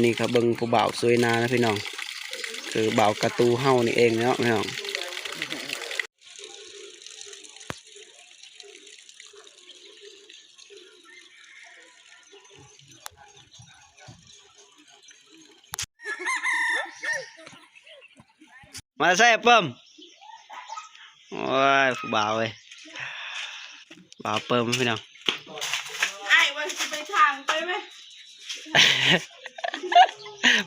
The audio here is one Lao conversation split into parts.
ນີ້ກໍເບິ່ງຜູ້ບ່າວຊ່ວຍນານະພີ່ນ້ອງ ຄືບ່າວກະຕູເຮົານີ້ເອງເນາະພີ່ນ້ອງ. ມາແຊບເບິ່ມ. ໂອ້ຍ ຜູ້ບ່າວເອີຍ ບ່າວເປິມພີ່ນ້ອງ. ອ້າຍວ່າຊິໄປທາງໄປໄໝ?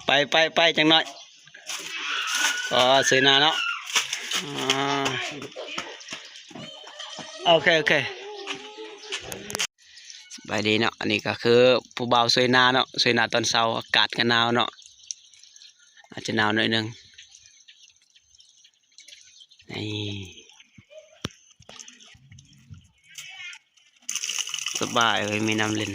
ໄປ ໄປ ໄປ ຈັກໜ້ອຍ. ອໍ ເສຍໜ້າເນາະ. ອໍ ໂອເຄ ໂອເຄ. ສະບາຍດີເນາະ. ອັນນີ້ກໍຄືຜູ້ບ່າວຊ່ວຍນາເນາະ, ຊ່ວຍນາຕອນເຊົ້າ. ອາກາດກໍໜາວເນາະ, ອາດຈະໜາວໜ້ອຍໜຶ່ງ. ນີ້ ສະບາຍເວີຍ ມີນ້ຳຫຼິ້ນ.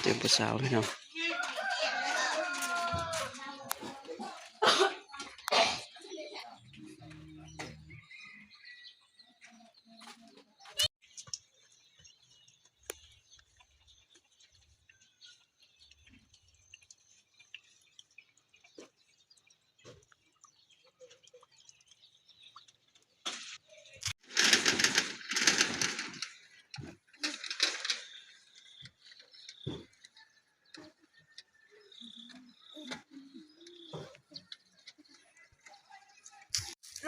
ເຈີຜູ້ສາວພີ່ນ້ອງ.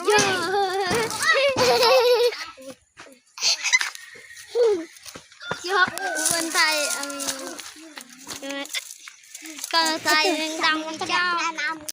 ເຍາະ ເຍາະ ຄົນໄທ ຄົນໄທ ເປັນຕາມເຈົ້າ.